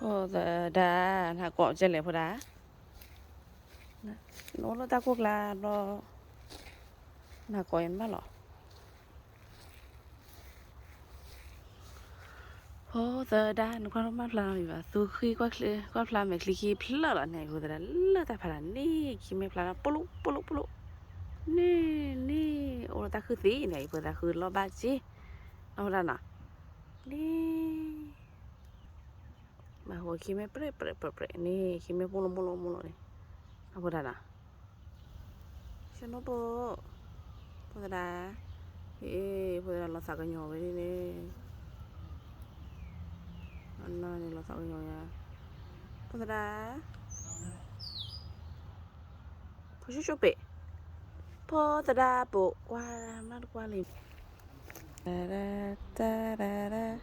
ဖိသဒါ, နဟးကိးကဲလဲၣ်ဖိသဒါ, နအိၣ်လၢတၢ်ကိၢ်ကျါဘျီ, နဟးကိးယၤနဘၣ်လီၤ. ဖိသဒါ နကွၢ်ထီၣ်မၤဖျါမံၤဘၣ်, သူဃံကွၢ်ဖျါမဲာ်ချံခံဖျၢၣ်လီၤန့ၣ်, ဖိသဒါလၢတၢ်ဖးဒၣ်န့ၣ် ခံမဲာ်ဖျါလီၤ ပလိၣ်ပလိၣ်ပလိၣ်, န့ၣ်န့ၣ် အိၣ်လၢတၢ်ခုၣ်သံန့ၣ် ဖိသဒါဃုလီၢ်ဘၣ်က့ၤ, အဝဲဒၣ်နီၤ, န့ၣ် ဘၣ်ဟိခံမဲာ်ပြဲးပြဲးပြဲးပြဲးန့ၣ်, ခံမဲာ်မိၢ်လိၢ်မိၢ်လိၢ်မိၢ်လိၢ်န့ၣ်, အဖိဒၣ်နီၤ, ဆနိပိ, ဖိသဒါ, ဟ့ၣ်, ဖိသဒါလီၤသးကညီၤဝဲဒ်န့ၣ်, အနီၢ်န့ၣ်လီၤသးကညီၤညါ, ဖိသဒါ ဖိဆူၣ်ဆူၣ်ပ့း, ဖိသဒါပိာ်ကွၢ်မးတကွၢ်လံ, တၢ်တၢ်တၢ်တၢ်,